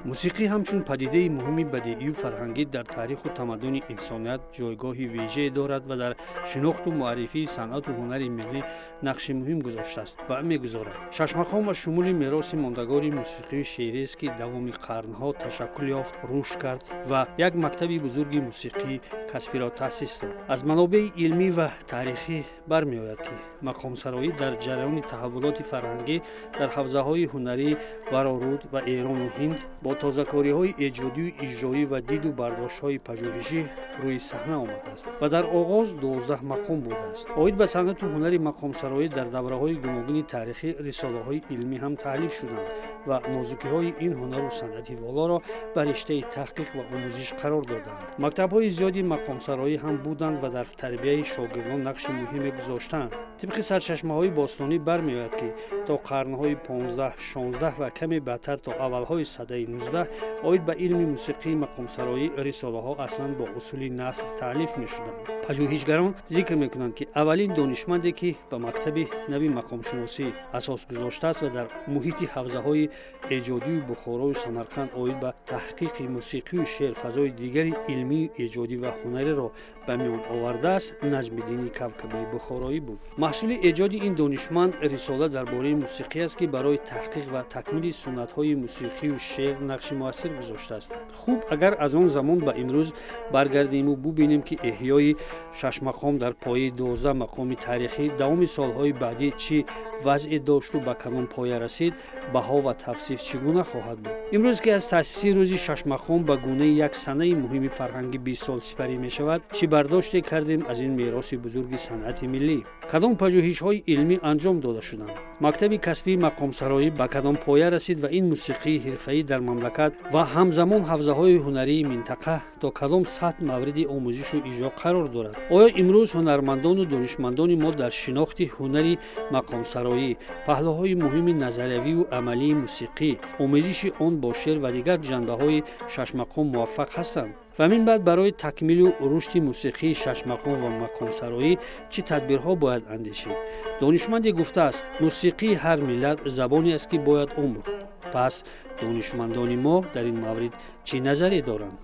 Мусиқӣ ҳамчун падидаи муҳими бадеию фарҳангӣ дар таъриху тамаддуни инсоният ҷойгоҳи вежае дорад ва дар шинохту муаррифии санъату ҳунари миллӣ нақши муҳим гузоштааст ва мегузорад. Шашмақом ва шумули мероси мондагори мусиқию шеъриест, ки давоми қарнҳо ташаккул ёфт, рушд кард ва як мактаби бузурги мусиқии касбиро таъсис дод. Аз манобеи илмӣ ва таърихӣ бармеояд, ки мақомсароӣ дар ҷараёни таҳаввулоти фарҳангӣ дар ҳавзаҳои ҳунарии Вароруд ва Эрону Ҳинд бо тозакориҳои эҷодию иҷроӣ ва диду бардоштҳои пажӯҳишӣ рӯи саҳна омадааст ва дар оғоз 12 мақом будааст. Оид ба санъату ҳунари мақомсароӣ дар давраҳои гуногуни таърихӣ рисолаҳои илмӣ ҳам таълиф шуданд ва нозукиҳои ин ҳунару санъати волоро ба риштаи таҳқиқ ва омӯзиш қарор доданд. Мактабҳои зиёди мақомсароӣ ҳам буданд ва дар тарбияи шогирдон нақши муҳиме гузоштанд. Тибқи сарчашмаҳои бостонӣ бармеояд, ки то қарнҳои 15, 16 ва каме баъдтар то аввалҳои садаи 19 оид ба илми мусиқии мақомсароӣ рисолаҳо аслан бо усули наср таълиф мешуданд. Пажӯҳишгарон зикр мекунанд, ки аввалин донишманде, ки ба мактаби нави мақомшиносӣ асос гузоштааст ва дар муҳити ҳавзаҳои эҷодию Бухорою Самарқанд оид ба таҳқиқи мусиқию шеър фазои дигари илмию эҷодӣ ва ҳунариро ба миён овардааст, Наҷмиддини Кавкабии Бухороӣ буд. Маҳсули эҷоди ин донишманд рисола дар бораи мусиқӣ аст, ки барои таҳқиқ ва такмили суннатҳои мусиқию шеър нақши муассир гузоштааст. Хуб, агар аз он замон ба имрӯз баргардиму бубинем, ки эҳёи шашмақом дар пояи 12 мақоми таърихӣ давоми солҳои баъдӣ чӣ вазъе дошту ба кадом поя расид, баҳо ва тавсиф чӣ гуна хоҳад буд? Имрӯз, ки аз таъсиси рӯзи шашмақом ба гунаи як санаи муҳими фарҳангӣ 20 сол сипарӣ мешавад, чӣ бардоште кардем аз ин мероси бузурги санъати миллӣ? Кадом пажӯҳишҳои илмӣ анҷом дода шуданд? Мактаби касбии мақомсароӣ ба кадом поя расид ва ин мусиқии ҳирфаӣ дар мамлакат ва ҳамзамон ҳавзаҳои ҳунарии минтақа то кадом сатҳ мавриди омӯзишу иҷро қарор дорад? Оё имрӯз ҳунармандону донишмандони мо дар шинохти ҳунари мақомсароӣ, паҳлӯҳои муҳими назариявию амалии мусиқӣ, омезиши он бо шеър ва дигар ҷанбаҳои шашмақом муваффақ ҳастанд? Ва мин баъд барои такмилу рушди мусиқии шашмақом ва мақомсароӣ чӣ тадбирҳо бояд андешид? Донишманде гуфтааст, мусиқии ҳар миллат забоне аст, ки бояд омӯхт. Пас донишмандони мо дар ин маврид чӣ назаре доранд?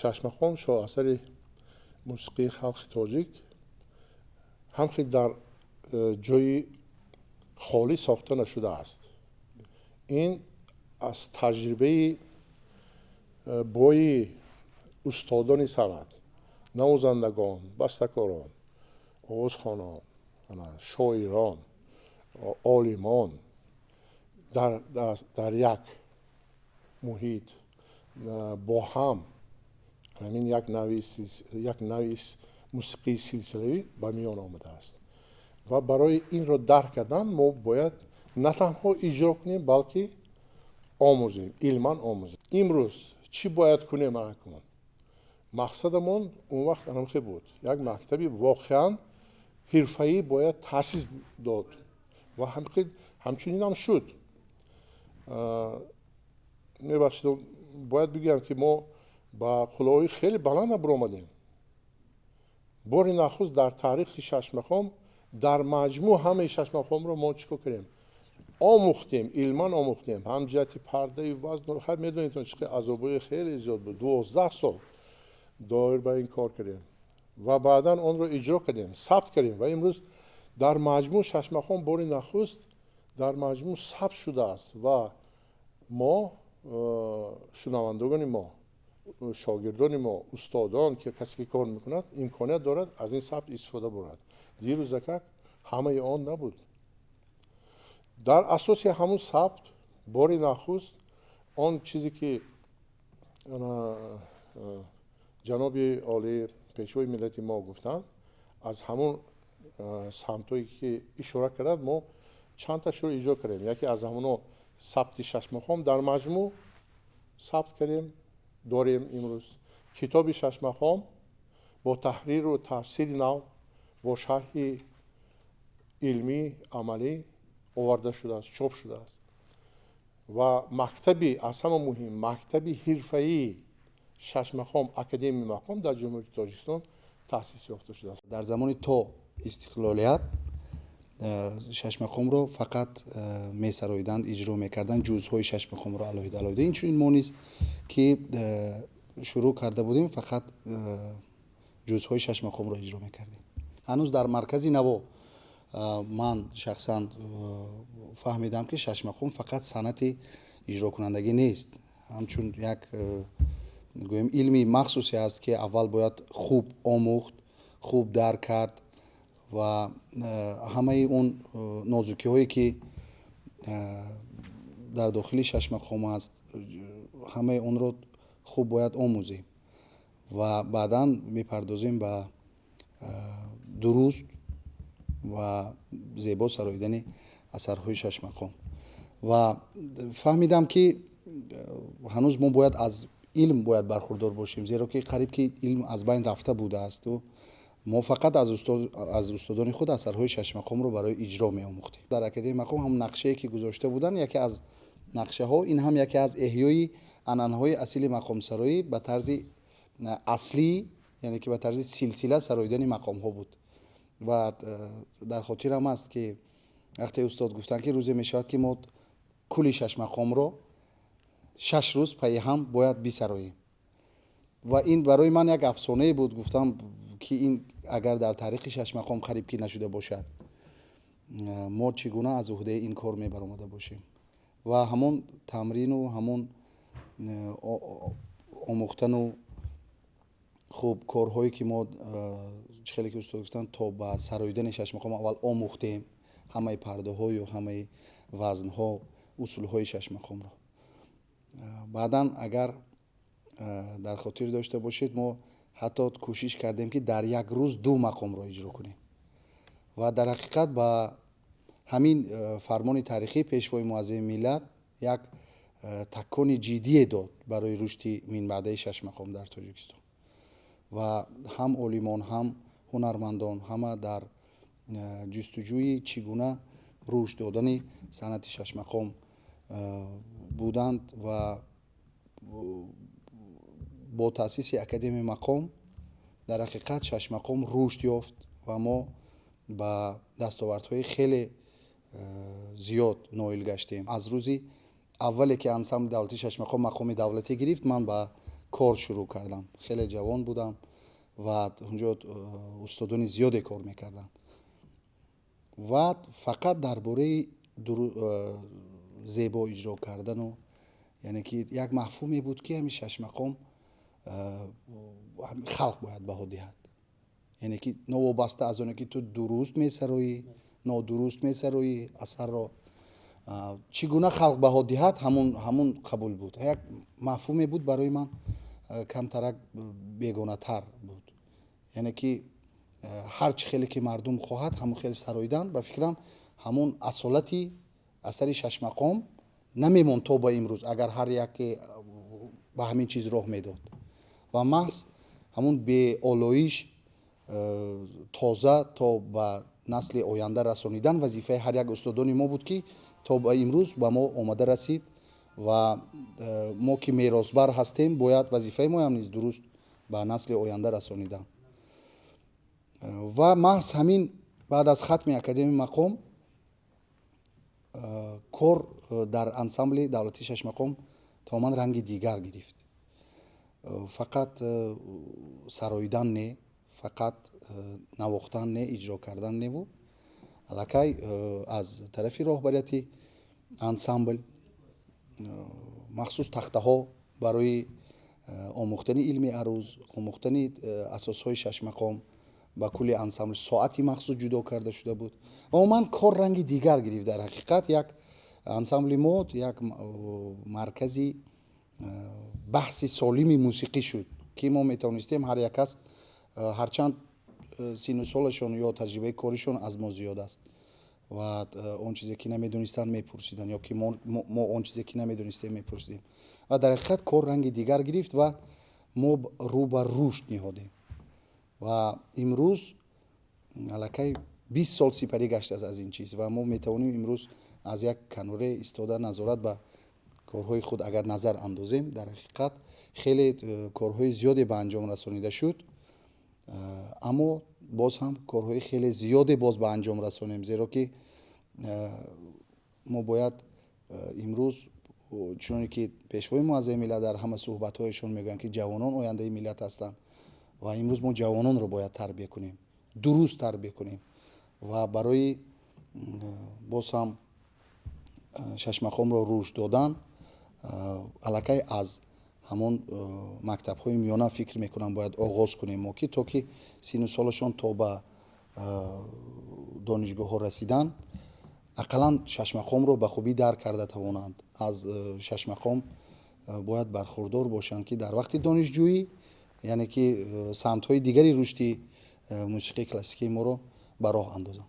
Шашмақом шоҳасари мусиқии халқи тоҷик ҳамхел дар ҷои холӣ сохта нашудааст. Ин аз таҷрибаи бои устодони санъат, навозандагон, бастакорон, овозхонон, шоирон, олимон дар як муҳит бо ҳам ҳамин як нави мусиқии силсилавӣ ба миён омадааст. Ва барои инро дарк кардан мо бояд на танҳо иҷро кунем, балки омӯзем, илман омӯзем. Имрӯз чӣ бояд кунем? Акнун мақсадамон он вақт анамхе буд. Як мактаби воқеан ҳирфаӣ бояд таъсис дод ва ҳамчунин ҳам шуд. Мебахшед, бояд бигӯям, ки мо ба қуллаҳои хеле баланд баромадем. Бори нахуст дар таърихи шашмақом дар маҷмӯъ ҳамаи шашмақомро мо чӣ кор кардем? Омӯхтем, илман омӯхтем. Ҳам ҷиҳати пардаи вазн, хай медонед, чӣ қадр азобҳои хеле зиёд буд. 12 сол доир ба ин кор кардем ва баъдан онро иҷро кардем, сабт кардем ва имрӯз дар маҷмӯъ шашмақом бори нахуст дар маҷмӯъ сабт шудааст ва мо, шунавандагони мо, шогирдони мо, устодон, ки касе ки кор мекунад, имконият дорад аз ин сабт истифода бурад. Дирӯзакак ҳамаи он набуд. Дар асоси ҳамун сабт бори нахуст он чизе ки ҷаноби олӣ пешвои миллати мо гуфтанд, аз ҳамун самтҳое ки ишора карданд, мо чандташро иҷро кардем. Яке аз ҳамуно сабти шашмақом дар маҷмӯъ сабт кардем, дорем имрӯз. Китоби шашмақом бо таҳриру тафсири нав, бо шарҳи илмӣ амалӣ оварда шудааст, чоп шудааст. Ва мактаби, аз ҳама муҳим, мактаби ҳирфаии шашмақом, Академияи мақом дар Ҷумҳурии Тоҷикистон таъсис ёфта шудааст. Дар замони то истиқлолият шашмақомро фақат месароиданд, иҷро мекарданд ҷузъҳои шашмақомро алоҳида алоҳида. Инчунин мо низ, ки шурӯъ карда будем, фақат ҷузъҳои шашмақомро иҷро мекардем. Ҳанӯз дар маркази Наво ман шахсан фаҳмидам, ки шашмақом фақат санъати иҷрокунандагӣ нест, ҳамчун як, гӯем, илми махсусе аст, ки аввал бояд хуб омӯхт, хуб дарк кард ва ҳамаи он нозукиҳое, ки дар дохили шашмақом аст, ҳамаи онро хуб бояд омӯзем ва баъдан мепардозем ба дуруст ва зебо сароидани асарҳои шашмақом. Ва фаҳмидам, ки ҳанӯз мо бояд аз илм бояд бархурдор бошем, зеро ки қариб ки илм аз байн рафта будаасту мо фақат аз устодони худ асарҳои шашмақомро барои иҷро меомӯхтем. Дар Академияи мақом ҳам нақшае, ки гузошта буданд, яке аз нақшаҳо ин ҳам яке аз эҳёи анъанаҳои асили мақомсароӣ ба тарзи аслӣ, яъне ки ба тарзи силсила сароидани мақомҳо буд. Ва дар хотирам аст, ки вақте устод гуфтанд, ки рӯзе мешавад, ки мо кулли шашмақомро 6 рӯз пайи ҳам бояд бисароем, ва ин барои ман як афсонае буд. Гуфтам, ки ин агар дар таърихи шашмақом қариб ки нашуда бошад, мо чӣ гуна аз уҳдаи ин кор мебаромада бошем? Ва ҳамон тамрину ҳамон омӯхтану хуб корҳое, ки мо, чӣ хеле ки устод гуфтанд, то ба сароидани шашмақом аввал омӯхтем ҳамаи пардаҳою ҳамаи вазнҳо, усулҳои шашмақомро. Баъдан, агар дар хотир дошта бошед, мо ҳатто кӯшиш кардем, ки дар як рӯз ду мақомро иҷро кунем. Ва дар ҳақиқат ба ҳамин фармони таърихии Пешвои муаззами миллат як такони ҷиддие дод барои рушди минбаъдаи шашмақом дар Тоҷикистон. Ва ҳам олимон, ҳам ҳунармандон ҳама дар ҷустуҷӯи чӣ гуна рушд додани санъати шашмақом буданд. Ва бо таъсиси Академияи мақом дар ҳақиқат шашмақом рушд ёфт ва мо ба дастовардҳои хеле зиёд ноил гаштем. Аз рӯзи аввале, ки ансамбли давлатии шашмақом мақоми давлатӣ гирифт, ман ба кор шурӯъ кардам. Хеле ҷавон будам ва унҷо устодони зиёде кор мекарданд ва фақат дар бораи зебо иҷро кардану, яъне ки як мафҳуме буд, ки ҳамин шашмақом халқ бояд баҳо диҳад, яъне ки новобаста аз оне, ки ту дуруст месароӣ, нодуруст месароӣ асарро, чӣ гуна халқ баҳо диҳад, ҳамун қабул буд. Як мафҳуме буд, барои ман камтарак бегонатар буд, яъне ки ҳар чӣ хеле ки мардум хоҳад, ҳамон хеле сароидан, ба фикрам, ҳамон асолати асари шашмақом намемонд то ба имрӯз, агар ҳар яке ба ҳамин чиз роҳ медод. Ва маҳз ҳамун беолоиш, тоза то ба насли оянда расонидан вазифаи ҳар як устодони мо буд, ки то ба имрӯз ба мо омада расид. Ва мо, ки меросбар ҳастем, бояд вазифаи моям низ дуруст ба насли оянда расонидан. Ва маҳз ҳамин баъд аз хатми Академияи мақом кор дар ансамбли давлатии шашмақом тамоман ранги дигар гирифт. Фақат сароидан не, фақат навохтан не, иҷро кардан неву, аллакай аз тарафи роҳбарияти ансамбл махсус тахтаҳо барои омӯхтани илми аруз, омӯхтани асосҳои шашмақом ба кулли ансамбл соати махсус ҷудо карда шуда буд ва умуман кор ранги дигар гирифт. Дар ҳақиқат як ансамбли мо як маркази баҳси солими мусиқӣ шуд, ки мо метавонистем ҳар як кас, ҳарчанд сину солашон ё таҷрибаи коришон аз мо зиёд аст, ва он чизе ки намедонистанд, мепурсиданд, ё ки мо он чизе ки намедонистем, мепурсидем. Ва дар ҳақиқат кор ранги дигар гирифт ва мо рӯ ба рушд ниҳодем. Ва имрӯз аллакай 20 сол сипарӣ гаштааст аз ин чиз ва мо метавонем имрӯз аз як каноре истода назорат ба Корҳои худ агар назар андозем, дар ҳақиқат хеле корҳои зиёде ба анҷом расонида шуд, аммо боз ҳам корҳои хеле зиёде боз ба анҷом расонем, зеро ки мо бояд имрӯз, чуноне ки пешвои муаззами миллат дар ҳама суҳбатҳояшон мегӯянд, ки ҷавонон ояндаи миллат ҳастанд ва имрӯз мо ҷавононро бояд тарбия кунем, дуруст тарбия кунем ва барои боз ҳам шашмақомро рушд додан аллакай аз ҳамон мактабҳои миёна фикр мекунам бояд оғоз кунем мо, ки то ки сину солашон то ба донишгоҳҳо расидан ақаллан шашмақомро ба хубӣ дарк карда тавонанд. Аз шашмақом бояд бархурдор бошанд, ки дар вақти донишҷӯӣ, яъне ки самтҳои дигари рушди мусиқии классикии моро ба роҳ андозанд.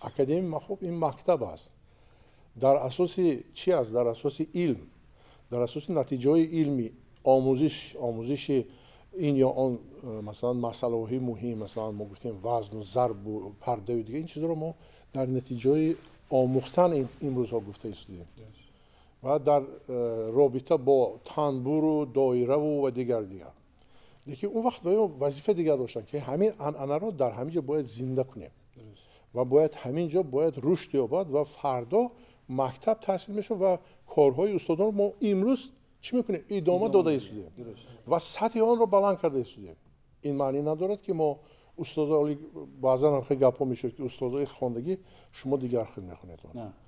Академияи мақом ин мактаб аст. Дар асоси чӣ аст? Дар асоси илм, дар асоси натиҷаҳои илми омӯзиши ин ё он, масалан, масъалаҳои муҳим, масалан, мо гуфтем вазну зарбу пардаю дигар ин чизро мо дар натиҷаҳои омӯхтан имрӯзҳо гуфта истодем ва дар робита бо танбуру доираву ва дигар дигар. Лекин он вақт вазифа дигар доштанд, ки ҳамин анъанаро дар ҳамин ҷо бояд зинда кунем ва бояд ҳамин ҷо бояд рушд ёбад ва фардо мактаб таҳсил мешавад ва корҳои устодонро мо имрӯз чӣ мекунем? Идома дода истодем ва сатҳи онро баланд карда истодем. Ин маънӣ надорад, ки мо устодо, баъзан ҳам хеле гапҳо мешуд, ки устодои хондагӣ шумо дигар хел мехонед.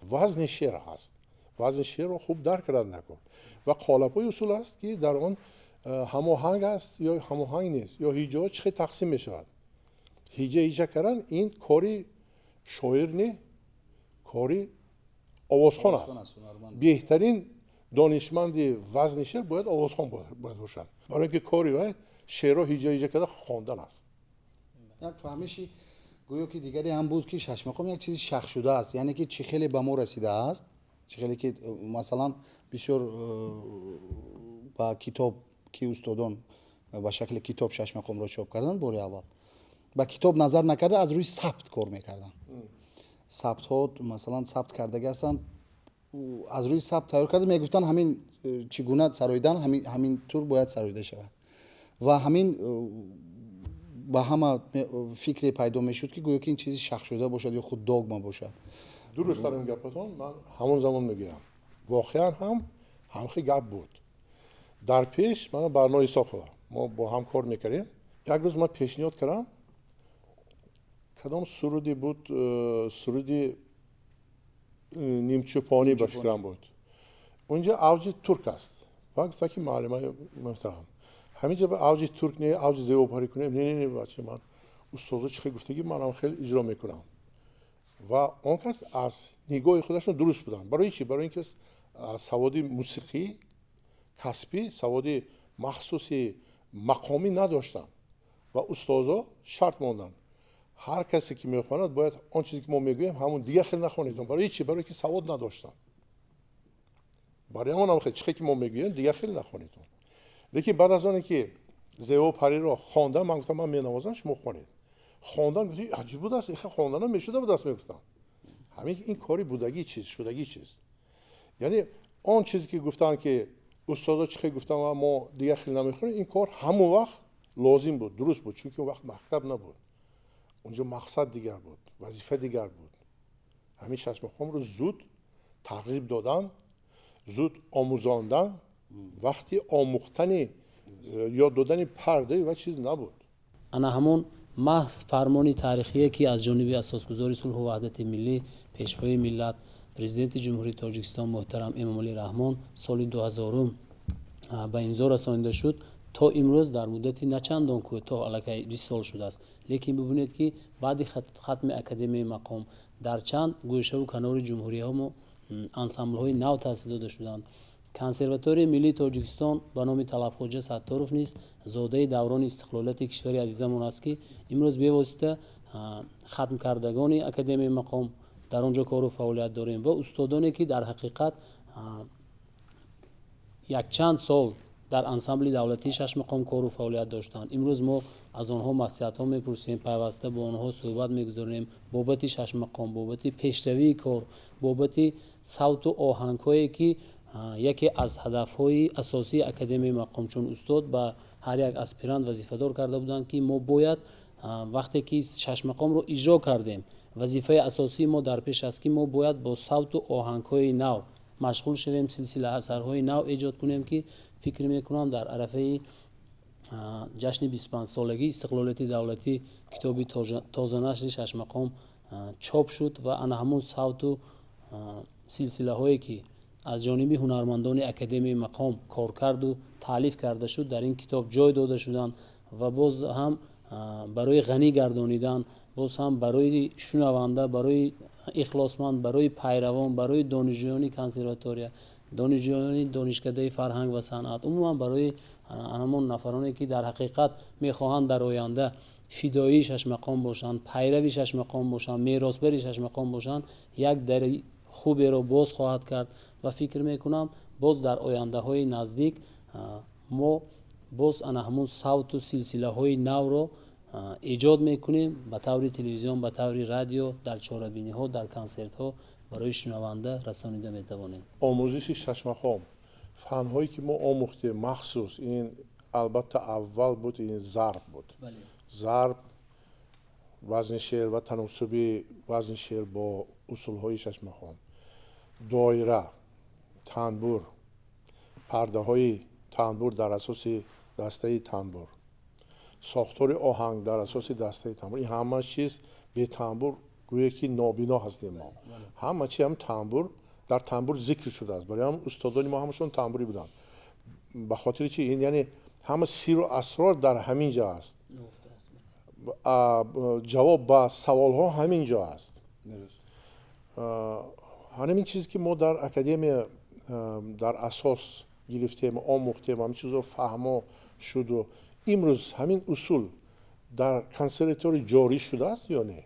Вазни шеър ҳаст, вазни шеърро хуб дарк карда накун ва қолабҳои усул аст, ки дар он ҳамоҳанг аст ё ҳамоҳанг нест, ё ҳиҷаҳо чӣ хел тақсим мешавад. Ҳиҷа ҳиҷа кардан ин кори шоир не, кори овозхон аст. Беҳтарин донишманди вазни шеър бояд овозхон бояд бошад, барои ин ки кори вай шеърро ҳиҷа ҳиҷа карда хондан аст. Як фаҳмиши гӯё ки дигаре ҳам буд, ки шашмақом як чизи шахшуда аст, яъне ки чӣ хеле ба мо расидааст, чӣ хеле ки масалан бисёр ба китоб, ки устодон ба шакли китоб шашмақомро чоп карданд, бори аввал ба китоб назар накарда аз рӯи сабт кор мекарданд. Сабтҳо масалан сабт кардагӣ ҳастанд, аз рӯи сабт тайёр карда мегуфтанд, ҳамин чӣ гуна сароидан, ҳамин тур бояд сароида шавад. Ва ҳамин ба ҳама фикре пайдо мешуд, ки гӯё ки ин чизи шахшуда бошад ё худ догма бошад. Дуруст дар ин гапатон, ман ҳамон замон мегӯям, воқеан ҳам ҳамхи гап буд. Дар пеш мана Барно Исоқова мо бо ҳам кор мекардем. Як рӯз ман пешниҳод кардам, кадом суруде буд, суруди нимчӯпонӣ ба фикрам буд, унҷа авҷи турк аст. Ва гуфта, ки муаллимаи муҳтарам, ҳаминҷа ба авҷи турк не, авҷи зебопарӣ кунем. Не, не, не, бача, ман устозо чӣ хел гуфтагӣ, манам хеле иҷро мекунам. Ва он кас аз нигоҳи худашон дуруст буданд. Барои чӣ? Барои ин ки саводи мусиқӣ касбӣ, саводи махсуси мақомӣ надоштанд ва устозо шарт монданд: ҳар касе ки мехонад, бояд он чизе ки мо мегӯем, ҳамон, дигар хел нахонед. Барои чӣ? Барои ки савод надоштанд. Барои ҳамон ҳам чӣ ки мо мегӯем, дигар хел нахонед. Лекин баъд аз оне ки зебо париро хондам, ман гуфтам, ман менавозам, шумо хонед. Хондан, гуфти, аҷиб будааст, ихе хонданам мешуда будааст. Мегуфтам, ҳамин ин кори будагӣ чиз, шудагӣ чиз, яъне он чизе ки гуфтанд, ки устозо чӣ хел гуфтанд ва мо дигар хел намехонем, ин кор ҳамон вақт лозим буд, дуруст буд, чунки он вақт мактаб набуд, унҷо мақсад дигар буд, вазифа дигар буд. Ҳамин шашмақомро зуд тарғиб додан, зуд омӯзондан, вақти омӯхтани ёд додани парда ва чиз набуд. Ана ҳамон маҳз фармони таърихие, ки аз ҷониби асосгузори сулҳу ваҳдати миллӣ, пешвои миллат, Президенти Ҷумҳурии Тоҷикистон муҳтарам Эмомалӣ Раҳмон соли 2000 ба имзо расонида шуд, то имрӯз дар муддати начандон кӯтоҳ аллакай 20 сол шудааст. Лекин бибинед, ки баъди хатми Академияи мақом дар чанд гӯшаву канори ҷумҳуриҳо мо ансамблҳои нав таъсис дода шуданд. Консерваторияи миллии Тоҷикистон ба номи Талабхоҷа Сатторов низ зодаи даврони истиқлолияти кишвари азизамон аст, ки имрӯз бевосита хатмкардагони Академияи мақом дар он ҷо кору фаъолият дорем ва устодоне, ки дар ҳақиқат якчанд сол дар ансамбли давлатии шашмақом кору фаъолият доштанд, имрӯз мо аз онҳо маслиҳатҳо мепурсем, пайваста бо онҳо суҳбат мегузаронем бобати шашмақом, бобати пешравии кор, бобати савту оҳангҳое, ки Яке аз ҳадафҳои асосии Академияи мақом чун устод ба ҳар як аспирант вазифадор карда буданд, ки мо бояд вақте ки шашмақомро иҷро кардем, вазифаи асосии мо дар пеш аст, ки мо бояд бо савту оҳангҳои нав машғул шавем, силсила асарҳои нав эҷод кунем, ки фикр мекунам дар арафаи ҷашни 25-солагии истиқлолияти давлатӣ китоби тозанашри шашмақом чоп шуд ва ана ҳамон савту силсилаҳое, ки аз ҷониби ҳунармандони Академияи мақом коркарду таълиф карда шуд, дар ин китоб ҷой дода шуданд ва боз ҳам барои ғанӣ гардонидан, боз ҳам барои шунаванда, барои ихлосманд, барои пайравон, барои донишҷӯёни консерватория, донишҷӯёни донишкадаи фарҳанг ва санъат, умуман барои ҳамон нафароне, ки дар ҳақиқат мехоҳанд дар оянда фидоии шашмақом бошанд, пайрави шашмақом бошанд, меросбари шашмақом бошанд, як дари хуберо боз хоҳад кард. Ва фикр мекунам, боз дар ояндаҳои наздик мо боз ана ҳамон савту силсилаҳои навро эҷод мекунем ба таври телевизион, ба таври радио, дар чорабиниҳо, дар консертҳо барои шунаванда расонида метавонем. Омӯзиши шашмақом, фанҳое ки мо омӯхтем махсус, ин албатта аввал буд, ин зарб буд. Зарб, вазни шеър ва таносуби вазни шеър бо усулҳои шашмақом, доира, танбур, пардаҳои танбур дар асоси дастаи танбур, сохтори оҳанг дар асоси дастаи танбур. Ин ҳама чиз бе танбур гӯё ки нобино ҳастем мо. Ҳама чи ҳам танбур, дар танбур зикр шудааст. Барои ҳам устодони мо ҳамашон танбурӣ буданд. Ба хотири чи ин, яъне ҳама сиру асрор дар ҳамин ҷо аст. Ҷавоб ба саволҳо ҳамин ҷо аст. Ҳамин чизе ки мо дар академия дар асос гирифтем, омӯхтем, ҳамин чизо фаҳмо шуду имрӯз ҳамин усул дар консерватория ҷорӣ шудааст ё не?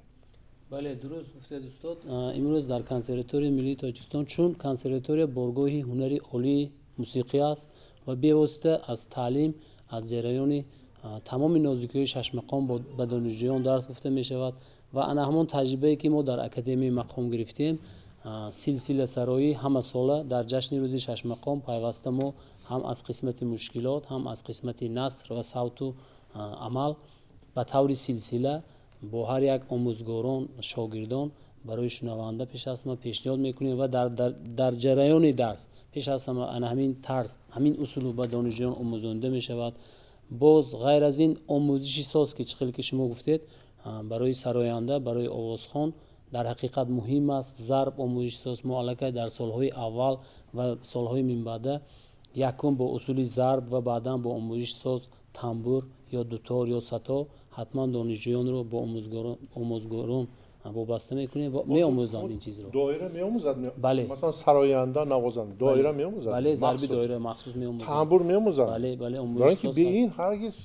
Бале, дуруст гуфтед, устод. Имрӯз дар Консерваторияи миллии Тоҷикистон, чун консерватория боргоҳи ҳунари олии мусиқӣ аст ва бевосита аз таълим, аз ҷараёни тамоми нозукиҳои шашмақом ба донишҷӯён дарс гуфта мешавад ва ана ҳамон таҷрибае, ки мо дар Академияи мақом гирифтем, силсиласароӣ ҳамасола дар ҷашни рӯзи шашмақом пайваста мо ҳам аз қисмати мушкилот, ҳам аз қисмати наср ва савту амал ба таври силсила бо ҳар як омӯзгорон, шогирдон барои шунаванда пеш аз ҳама пешниҳод мекунем ва дар ҷараёни дарс пеш аз ҳама ана ҳамин тарз, ҳамин усулу ба донишҷӯён омӯзонида мешавад. Боз ғайр аз ин, омӯзиши соз, ки чӣ хел ки шумо гуфтед, барои сароянда, барои овозхон дар ҳақиқат муҳим аст. Зарб, омӯзиши соз мо аллакай дар солҳои аввал ва солҳои минбаъда якум бо усули зарб ва баъдан бо омӯзиши соз, тамбур ё дутор ё сато ҳатман донишҷӯёнро бо омӯзгорон вобаста мекунем ва меомӯзанд ин чизро. Доира меомӯзад? Бале. Масалан, сароянда, навозанда доира меомӯзад? Бале, зарби доира махсус меомӯзанд. Тамбур меомӯзанд? Бале. Барои ин ки бе ин ҳаргиз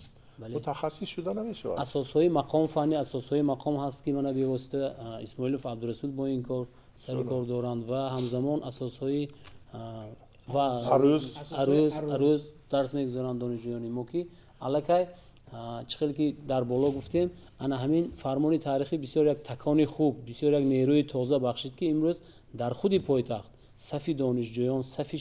мутахассис шуда намешавад. Асосҳои мақом, фанни асосҳои мақом ҳаст, ки мана бевосита Исмоилов Абдурасул бо ин кор сару кор доранд ва ҳамзамон асосҳои ва арӯз дарс мегузоранд донишҷӯёни мо, ки аллакай чӣ хел ки дар боло гуфтем, ана ҳамин фармони таърихӣ бисёр як такони хуб, бисёр як нерӯи тоза бахшид, ки имрӯз дар худи пойтахт сафи донишҷӯён, сафи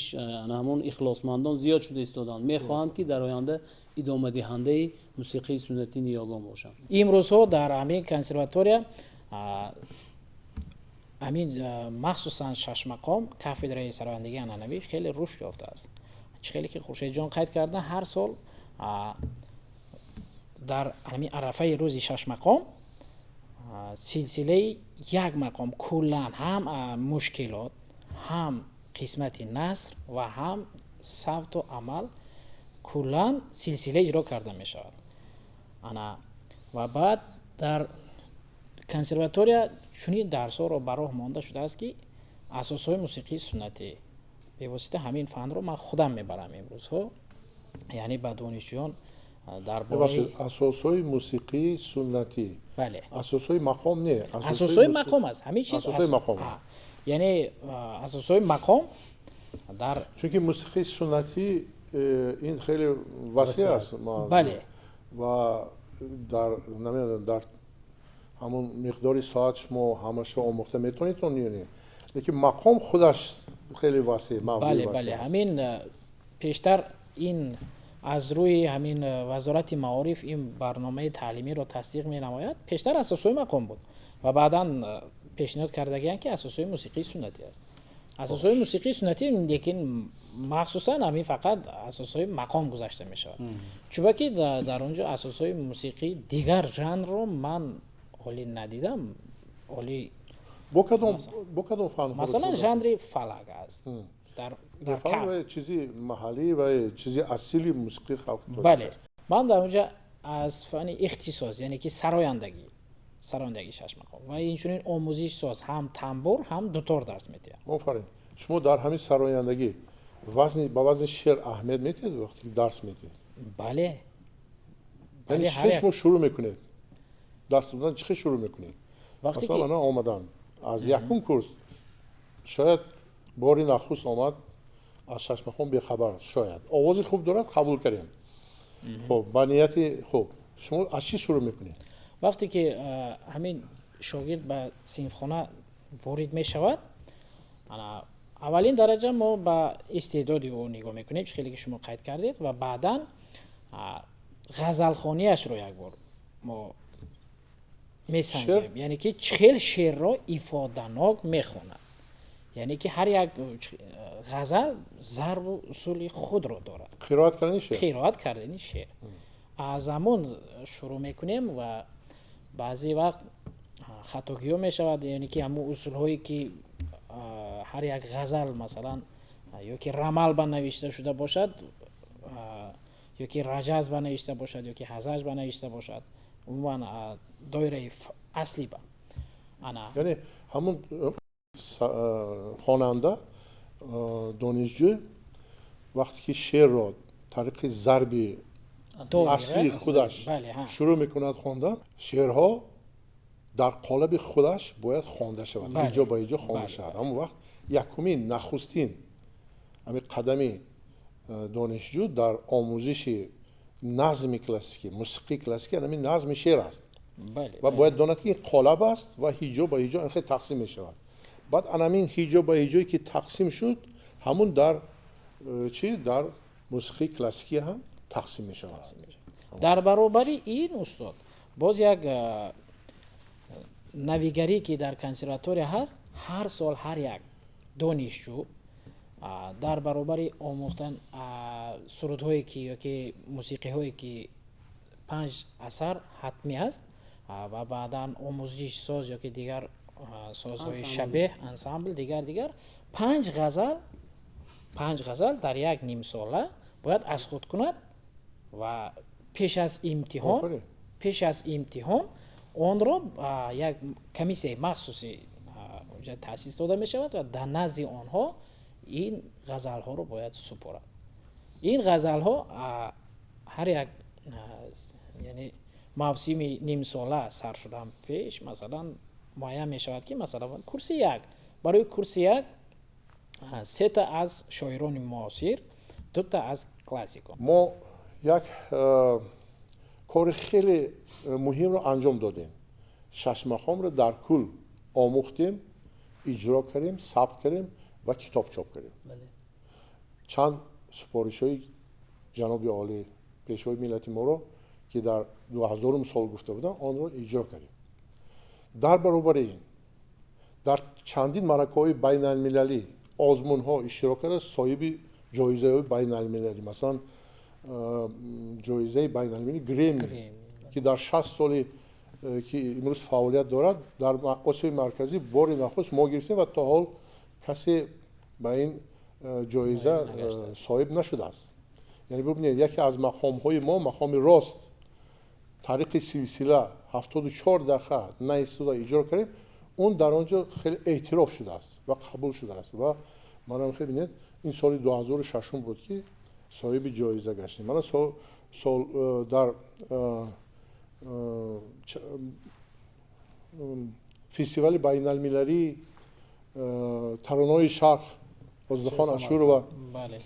ҳамон ихлосмандон зиёд шуда истоданд, мехоҳанд, ки дар оянда идомадиҳандаи мусиқии суннатии ниёгон бошанд. Имрӯзҳо дар ҳамин консерватория ҳамин махсусан шашмақом, кафедраи сарояндагии анъанавӣ хеле рушд ёфтааст. Чӣ хеле ки Хуршедҷон қайд кардан, ҳар сол дар ҳамин арафаи рӯзи шашмақом силсилаи як мақом куллан, ҳам мушкилот, ҳам қисмати наср ва ҳам савту амал, куллан силсила иҷро карда мешавад. Ана ва баъд дар консерватория чунин дарсҳоро ба роҳ монда шудааст, ки асосҳои мусиқии суннатӣ, бевосита ҳамин фанро ман худам мебарам имрӯзҳо, яъне ба донишҷӯён дар бораи асосҳои мусиқии суннатӣ. Бале. Асосҳои мақом не? Асосҳои мақом аст ҳамин чиз. Асосҳои мақом. Яъне асосҳои мақом дар Чунки мусиқии суннатӣ ин хеле васеъ аст. Бале. Ва дар, намедонам, дар ҳамон миқдори соат шумо ҳамашро омӯхта метавонед ё не, лекин мақом худаш Хеле васеъ мавзӯи. Бале, бале, ҳамин пештар ин аз рӯи ҳамин Вазорати маориф ин барномаи таълимиро тасдиқ менамояд. Пештар асосҳои мақом буд ва баъдан пешниҳод кардагианд, ки асосҳои мусиқии суннатӣ аст. Асосҳои мусиқии суннатӣ, лекин махсусан ҳамин фақат асосҳои мақом гузашта мешавад, чунки дар он ҷо асосҳои мусиқии дигар жанрро ман ҳолӣ надидам, ҳолӣ. Бо кадом фанҳо? Масалан, жанри фалак аст. Дар чизи маҳаллӣ ва чизи асили мусиқии халқи. Бале, ман дар он ҷо аз фани ихтисос, яъне ки сарояндагии шашмақом ва инчунин омӯзиши соз, ҳам тамбур, ҳам дутор дарс медиҳам. Офарин! Шумо дар ҳамин сарояндагӣ ба вазни шеър аҳамият медиҳед, вақте ки дарс медиҳед? Бале. Яъне чӣ хел шумо шурӯъ мекунед дарс додан, чӣ хел шурӯъ мекунед? Масалан, ана омадан аз якум курс, шояд бори нахуст омад, аз шашмақом бехабар, шояд овози хуб дорад, қабул кардем, хуб, ба нияти хуб, шумо аз чӣ шурӯъ мекунед? Вақте ки ҳамин шогирд ба синфхона ворид мешавад, аввалин дараҷа мо ба истеъдоди ӯ нигоҳ мекунем, чӣ хеле ки шумо қайд кардед, ва баъдан ғазалхонияшро як бор мо месанҷем, яъне ки чӣ хел шеърро ифоданок мехонад, яъне ки ҳар як ғазал зарбу усули худро дорад. Қироат кардани шеър. Қироат кардани шеър, аз ҳамон шурӯъ мекунем ва баъзе вақт хатогиҳо мешавад, яъне ки ҳамон усулҳое ки ҳар як ғазал, масалан, ё ки рамал ба навишта шуда бошад, ё ки раҷаз ба навишта бошад, ё ки ҳазаҷ ба навишта бошад, умуман доираи асли ба ана. Яъне ҳамон хонанда, донишҷӯ вақте ки шеърро тариқи зарби аслии худаш шурӯъ мекунад хондан, шеърҳо дар қолаби худаш бояд хонда шавад, ҳиҷо ба ҳиҷо хонда шавад. Ҳамон вақт якумин, нахустин ҳамин қадами донишҷӯ дар омӯзиши назми классикӣ, мусиқии классикӣ ҳамин назми шеър аст ва бояд донад, ки ин қолаб аст ва ҳиҷо ба ҳиҷо ин хел тақсим мешавад. Баъд анамин ҳиҷо ба ҳиҷое ки тақсим шуд, ҳамун дар чи дар мусиқии классикӣ ҳам тақсим мешавад. Дар баробари ин, устод, боз як навигарӣ, ки дар консерватория ҳаст: ҳар сол ҳар як донишҷӯ дар баробари омӯхтан сурудҳое ки ёки мусиқиҳое ки панҷ асар ҳатмӣ аст ва баъдан омӯзиши соз ёки дигар созҳои шабеҳ, ансамбл, дигар дигар, панҷ ғазал, панҷ ғазал дар як нимсола бояд аз худ кунад ва пеш аз имтиҳон онро як комиссияи махсуси таъсис дода мешавад ва дар назди онҳо ин ғазалҳоро бояд супорад. Ин ғазалҳо ҳар як, яъне мавсими нимсола сар шудан пеш, масалан, муайян мешавад, ки масалан курси як, барои курси як сета аз шоирони муосир, дута аз классикон. Мо як кори хеле муҳимро анҷом додем: шашмақомро дар кул омӯхтем, иҷро кардем, сабт кардем ва китоб чоп кардем. Чанд супоришҳои ҷаноби олӣ, пешвои миллати моро, ки дар 2000-ум сол гуфта будам, онро иҷро кардем. Дар баробари ин дар чандин маъракаҳои байналмилалӣ, озмунҳо иштирок карда, соҳиби ҷоизаҳои байналмилалӣ, масалан, ҷоизаи байналмилалӣ Греми, ки дар 60 соли ки имрӯз фаъолият дорад, дар Осиёи Марказӣ бори нахуст мо гирифтем ва то ҳол касе ба ин ҷоиза соҳиб нашудааст. Яъне бибинед, яке аз мақомҳои мо, мақоми рост, тариқи силсила 74 дақиқа наистода иҷро кардем, он дар он ҷо хеле эътироф шудааст ва қабул шудааст. Ва манам хел бинед, ин соли 2006 буд, ки соҳиби ҷоиза гаштем. Мана сол дар фестивали байналмилалии таронаҳои шарқ Озодахон Ашурова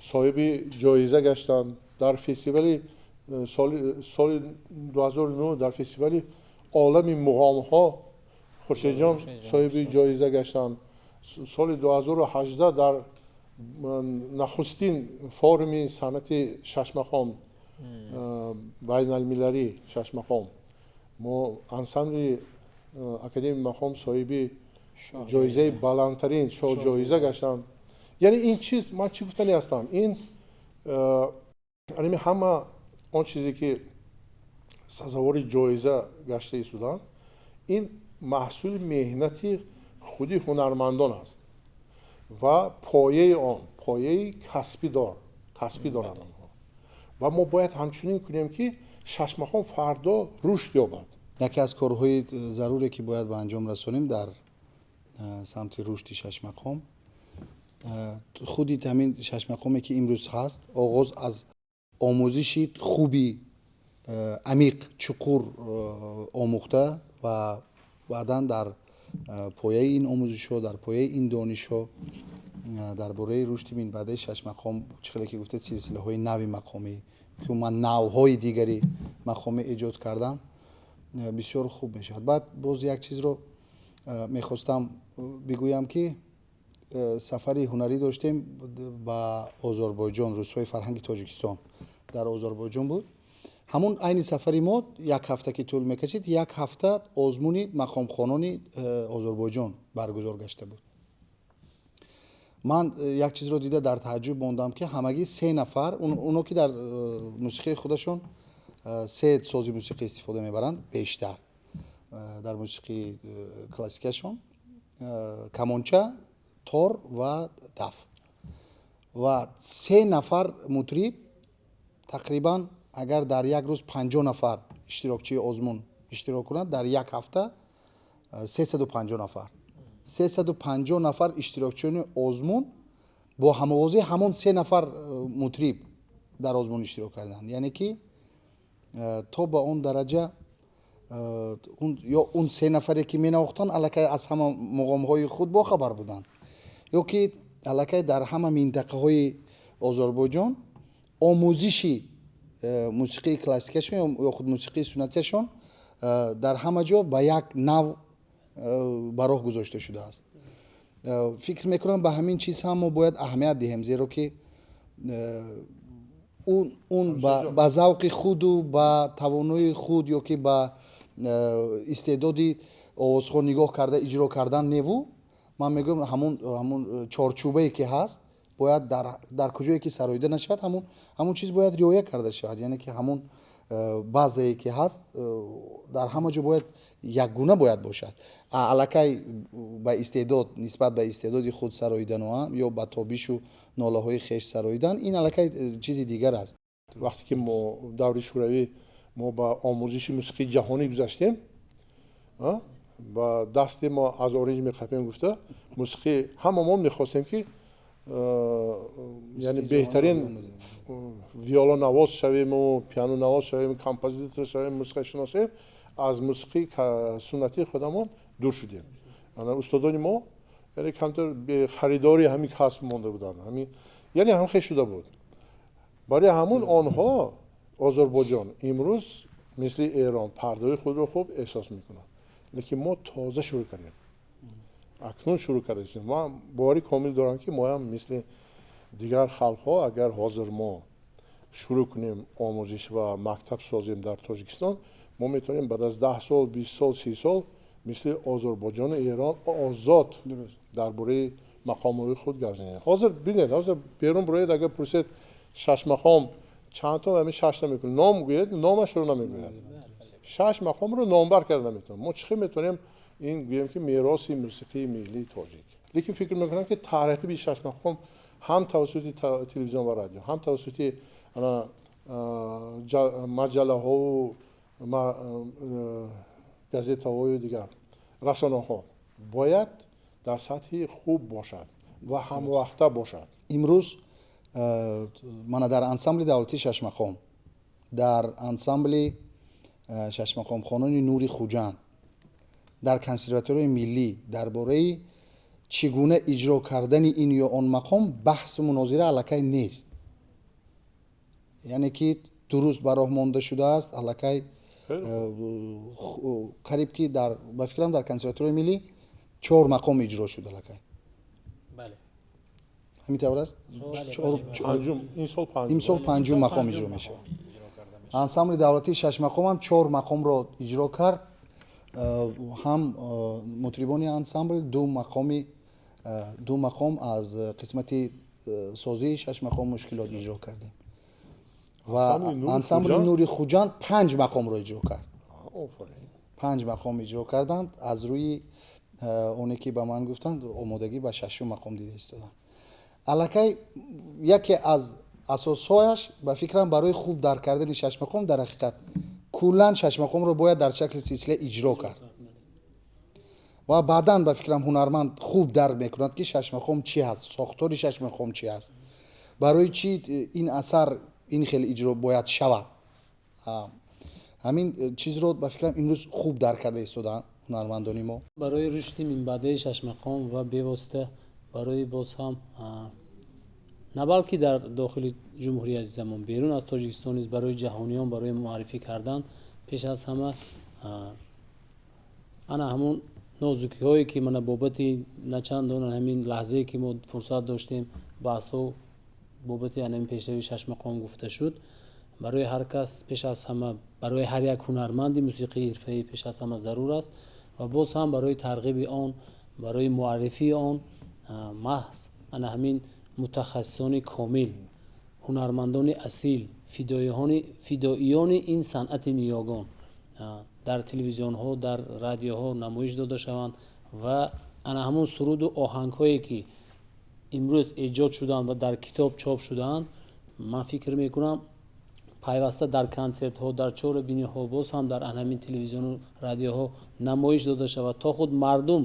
соҳиби ҷоиза гаштанд. Дар фестивали соли 2009, дар фестивали олами муғомҳо Хуршедҷон соҳиби ҷоиза гаштанд. Соли 2018 дар Нахустин форуми санъати шашмақом, байналмилалӣ шашмақом, мо ансамбли Академияи мақом соҳиби ҷоизаи баландтарин шоҳҷоиза гаштам. Яъне ин чиз, ман чӣ гуфтани ҳастам, ин ами ҳама он чизе ки сазовори ҷоиза гашта истоданд, ин маҳсули меҳнати худи ҳунармандон аст ва пояи он пояи касбӣ доранд онҳо. Ва мо бояд ҳамчунин кунем, ки шашмақом фардо рушд ёбад. Яке аз корҳои заруре, ки бояд ба анҷом расонем дар самти рушди шашмақом, худи ҳамин шашмақоме, ки имрӯз ҳаст, оғоз аз омӯзиши хуби амиқ, чуқур омӯхта ва баъдан дар пояи ин омӯзишҳо, дар пояи ин донишҳо дар бораи рушди минбаъдаи шашмақом, чӣ хеле ки гуфтед, силсилаҳои нави мақомӣ, ки умуман навъҳои дигари мақомӣ эҷод кардан бисёр хуб мешавад. Баъд боз як чизро мехостам бигӯям, ки сафари ҳунарӣ доштем ба Озарбойҷон. Рӯзҳои фарҳанги Тоҷикистон дар Озарбойҷон буд. Ҳамун айни сафари мо як ҳафта ки тӯл мекашид, як ҳафта озмуни мақомхонони Озарбойҷон баргузор гашта буд. Ман як чизро дида дар тааҷҷуб мондам, ки ҳамагӣ се нафар, оно ки дар мусиқии худашон се сози мусиқӣ истифода мебаранд бештар, дар мусиқии классикашон камонча, тор ва даф, ва се нафар мутриб. Тақрибан агар дар як рӯз 50 нафар иштирокчии озмун иштирок кунад, дар як ҳафта 350 нафар, 350 нафар иштирокчиёни озмун бо ҳамовозии ҳамон се нафар мутриб дар озмун иштирок карданд. Яъне ки то ба он дараҷа ё он се нафаре, ки менавохтанд, аллакай аз ҳама муғомҳои худ бохабар буданд, ё ки аллакай дар ҳама минтақаҳои Озарбойҷон омӯзиши мусиқии классикашон ё худ мусиқии суннатияшон дар ҳама ҷо ба як нав ба роҳ гузошта шудааст. Фикр мекунам, ба ҳамин чиз ҳам мо бояд аҳамият диҳем, зеро ки он ба завқи худу ба тавоноии худ ё ки ба истеъдоди овозхон нигоҳ карда иҷро кардан неву, ман мегӯям, ҳамун чорчӯбае ки ҳаст, бояд дар куҷое ки сароида нашавад, ҳамун чиз бояд риоя карда шавад. Яъне ки ҳамун базае ки ҳаст, дар ҳама ҷо бояд якгуна бояд бошад. Аллакай ба истеъдод, нисбат ба истеъдоди худ сароидану ё ба тобишу нолаҳои хеш сароидан, ин аллакай чизи дигар аст. Вақте ки мо даври шӯравӣ мо ба омӯзиши мусиқии ҷаҳонӣ гузаштем, ба дасти мо аз оринҷ меқапем гуфта, мусиқӣ ҳама мо мехостем, ки яъне беҳтарин виолонавоз шавему, пианонавоз шавем, композитор шавем, мусиқашинос шавем. Аз мусиқии суннатии худамон дур шудем. Устодони мо яъне камтар харидори ҳамин касб монда буданд, яъне ҳамхел шуда буд. Барои ҳамун онҳо Озарбойҷон имрӯз мисли Эрон пардои худро хуб эҳсос мекунанд, лекин мо тоза шурӯъ кардем, акнун шурӯъ кардаистем. Ман боварӣ комил дорам, ки моям мисли дигар халқҳо, агар ҳозир мо шурӯъ кунем омӯзиш ва мактаб созем дар Тоҷикистон, мо метавонем баъд аз 10 сол, 20 сол, 30 сол мисли Озарбойҷону Эрон озод дар бораи мақомҳои худ гап занем. Ҳозир бинед, ҳозир берун бироед, агар пурсед шаш мақом чандто, ҳамин шашта мекунем, ном гӯед, номашро намегӯяд. Шаш мақомро номбар карда наметавонем. Мо чӣ хел метавонем ин гӯем, ки мероси мусиқии миллии тоҷик? Лекин фикр мекунам, ки тарғиби шаш мақом ҳам тавассути телевизион ва радио, ҳам тавассути маҷаллаҳову газетаҳою дигар расонаҳо бояд дар сатҳи хуб бошад ва ҳамвақта бошад. Имрӯз мана дар ансамбли давлатии шашмақом, дар ансамбли шашмақомхонони Нури Хуҷанд, дар Консерваторияи миллӣ дар бораи чӣ гуна иҷро кардани ин ё он мақом баҳсу мунозира аллакай нест. Яъне ки дуруст ба роҳ монда шудааст. Аллакай қариб ки дар, ба фикрам, дар Консерваторияи миллӣ чор мақом иҷро шуд аллакай. Ҳамин тавр аст? Имсол панҷум мақом иҷро мешавад. Ансамбли давлатии шашмақом ҳам 4 мақомро иҷро кард. Ҳам мутрибони ансамбл ду мақом аз қисмати созии шашмақом мушкилот иҷро кардем ва ансамбли Нури Хуҷанд 5 мақомро иҷро кард. 5 мақом иҷро карданд. Аз рӯи оне ки ба ман гуфтанд, омодагӣ ба шашум мақом дида истоданд. Аллакай яке аз асосҳояш ба фикрам барои хуб дарк кардани шашмақом, дар ҳақиқат куллан шашмақомро бояд дар шакли силсила иҷро кард ва баъдан ба фикрам ҳунарманд хуб дарк мекунад, ки шашмақом чӣ ҳаст, сохтори шашмақом чӣ ҳаст, барои чӣ ин асар ин хел иҷро бояд шавад. Ҳамин чизро ба фикрам имрӯз хуб дарк карда истодаанд ҳунармандони мо. Барои рушди минбаъдаи шашмақом ва бевосита барои боз ҳам на балки дар дохили ҷумҳурии азизамон, берун аз Тоҷикистон низ барои ҷаҳониён барои муаррифӣ кардан пеш аз ҳама ана ҳамон нозукиҳое ки мана бобати начандон ҳамин лаҳзае ки мо фурсат доштем баҳсҳо бобати ҳамин пешравии шашмақом гуфта шуд, барои ҳар кас пеш аз ҳама, барои ҳар як ҳунарманди мусиқии ҳирфаӣ пеш аз ҳама зарур аст ва боз ҳам барои тарғиби он, барои муаррифии он маҳз ана ҳамин мутахассисони комил, ҳунармандони асил, фидоиёни ин санъати ниёгон дар телевизионҳо, дар радиоҳо намоиш дода шаванд ва ана ҳамон суруду оҳангҳое ки имрӯз эҷод шуданд ва дар китоб чоп шудаанд, ман фикр мекунам пайваста дар консертҳо, дар чорабиниҳо, боз ҳам дар ҳамин телевизиону радиоҳо намоиш дода шавад, то худ мардум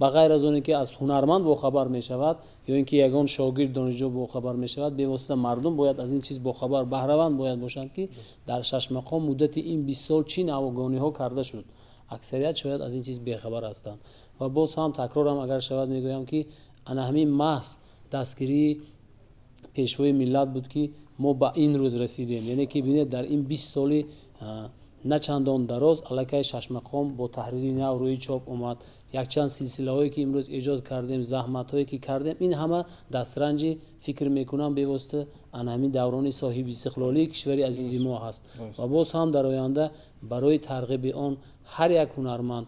ба ғайр аз оне ки аз ҳунарманд бохабар мешавад ё ин ки ягон шогирд, донишҷӯ бохабар мешавад, бевосита мардум бояд аз ин чиз бохабар, баҳраванд бояд бошанд, ки дар шашмақом муддати ин 20 сол чӣ навгониҳо карда шуд. Аксарият шояд аз ин чиз бехабар ҳастанд. Ва боз ҳам такрорам агар шавад мегӯям, ки ана ҳамин маҳз дастгирии пешвои миллат буд, ки мо ба ин рӯз расидем. Яъне ки бинед, дар ин 20 соли на чандон дароз аллакай шашмақом бо таҳрири нав рӯи чоп омад. Якчанд силсилаҳое ки имрӯз эҷод кардем, заҳматҳое ки кардем, ин ҳама дастранҷи фикр мекунам бевосита ана ҳамин даврони соҳибистиқлолии кишвари азизи мо ҳаст. Ва боз ҳам дар оянда барои тарғиби он ҳар як ҳунарманд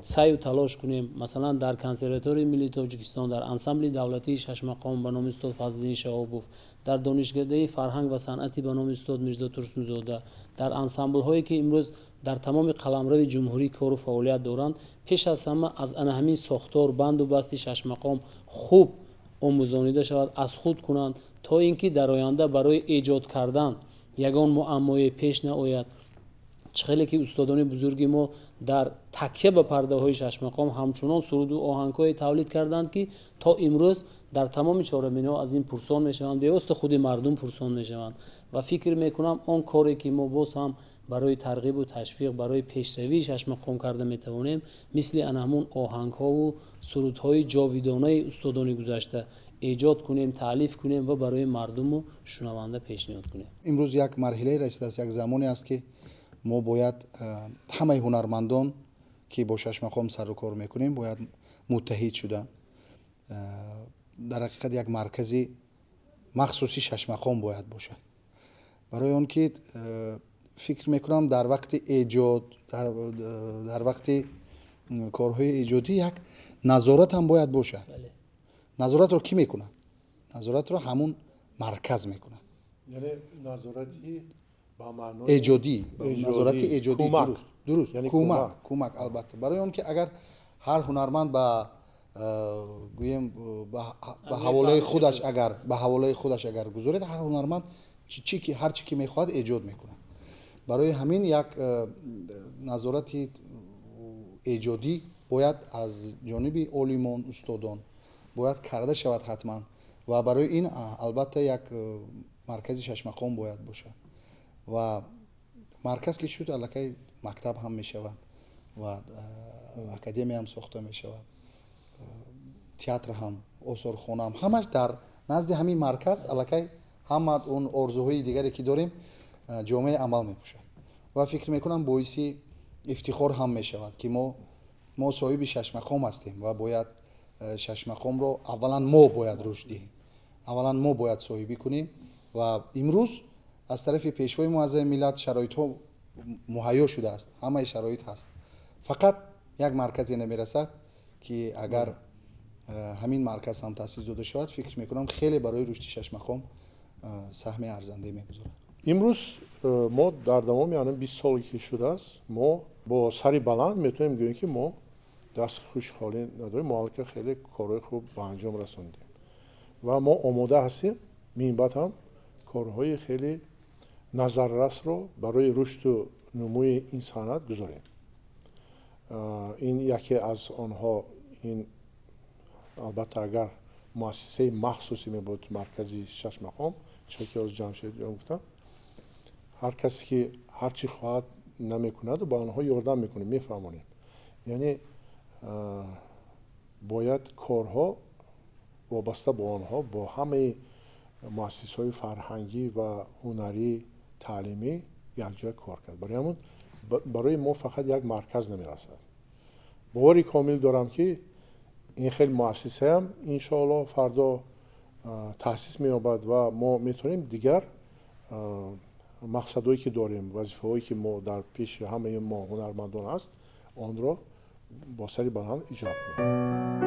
саъю талош кунем. Масалан, дар Консерваторияи миллии Тоҷикистон, дар ансамбли давлатии шашмақом ба номи устод Фазлиддин Шаҳобов, дар Донишкадаи фарҳанг ва санъати ба номи устод Мирзо Турсунзода, дар ансамблҳое ки имрӯз дар тамоми қаламрави ҷумҳурӣ кору фаъолият доранд, пеш аз ҳама аз ана ҳамин сохтор, банду басти шашмақом хуб омӯзонида шавад, аз худ кунанд, то ин ки дар оянда барои эҷод кардан ягон муаммое пеш наояд. Чӣ хеле ки устодони бузурги мо дар такя ба пардаҳои шашмақом ҳамчунон суруду оҳангҳое тавлид карданд, ки то имрӯз дар тамоми чорабиниҳо аз ин пурсон мешаванд, бевосита худи мардум пурсон мешаванд. Ва фикр мекунам он коре ки мо боз ҳам барои тарғибу ташвиқ, барои пешравии шашмақом карда метавонем, мисли ана ҳамон оҳангҳову сурудҳои ҷовидонаи устодони гузашта эҷод кунем, таълиф кунем ва барои мардуму шунаванда пешниҳод кунем. Имрӯз як марҳилае расидааст, як замоне аст, ки мо бояд ҳамаи ҳунармандон, ки бо шашмақом сару кор мекунем, бояд муттаҳид шуда, дар ҳақиқат як маркази махсуси шашмақом бояд бошад. Барои он ки фикр мекунам дар вақти эҷод, дар вақти корҳои эҷодӣ як назорат ҳам бояд бошад. Назоратро кӣ мекунад? Назоратро ҳамун марказ мекунад. Яъне назорати эҷодӣ, назорати эҷодӣ, дуруст, кӯмак албатта. Барои он ки агар ҳар ҳунарманд ба гӯем ба ҳаволаи худаш, агар ба ҳаволаи худаш агар гузоред, ҳар ҳунарманд ҳар чӣ ки мехоҳад эҷод мекунад. Барои ҳамин як назорати эҷодӣ бояд аз ҷониби олимон, устодон бояд карда шавад ҳатман. Ва барои ин албатта як маркази шашмақом бояд бошад. Ва марказ ки шуд, аллакай мактаб ҳам мешавад ва академия ҳам сохта мешавад, театр ҳам, осорхона ҳам, ҳамаш дар назди ҳамин марказ аллакай ҳама он орзуҳои дигаре ки дорем ҷомеаи амал мепӯшад. Ва фикр мекунам боиси ифтихор ҳам мешавад, ки мо соҳиби шашмақом ҳастем ва бояд шашмақомро аввалан мо бояд рушд диҳем. Аввалан мо бояд соҳибӣ кунем ва имрӯз аз тарафи Пешвои муаззами миллат шароитҳо муҳайё шудааст, ҳамаи шароит ҳаст, фақат як марказе намерасад, ки агар ҳамин марказ ҳам таъсис дода шавад, фикр мекунам, хеле барои рушди шашмақом саҳми арзандае мегузорад. Имрӯз мо дар давоми ҳамин 20 соле ки шудааст, мо бо сари баланд метавонем гӯем, ки мо даст хушк холӣ надорем. Мо аллакай хеле корҳои хуб ба анҷом расондем ва мо омода ҳастем минбаъд ҳам корҳои хеле назаррасро барои рушду нумӯи ин санъат гузорем. Ин яке аз онҳо, ин албатта, агар муассисаи махсусе мебуд, маркази шашмақом, чӣ ки ҳозир Ҷамшед гуфтам, ҳар касе ки ҳар чӣ хоҳад намекунаду ба онҳо ёрдам мекунем, мефаҳмонем. Яъне бояд корҳо вобаста бо онҳо, бо ҳамаи муассисаҳои фарҳангӣ ва ҳунарӣ, таълимӣ якҷоя кор кард. Барои ҳамон барои мо фақат як марказ намерасад. Бовари комил дорам, ки ин хел муассисаам иншоалло фардо таъсис меёбад ва мо метавонем дигар мақсадҳое ки дорем, вазифаҳое ки мо дар пеши ҳамаи мо ҳунармандон аст, онро бо сари баланд иҷро кунем.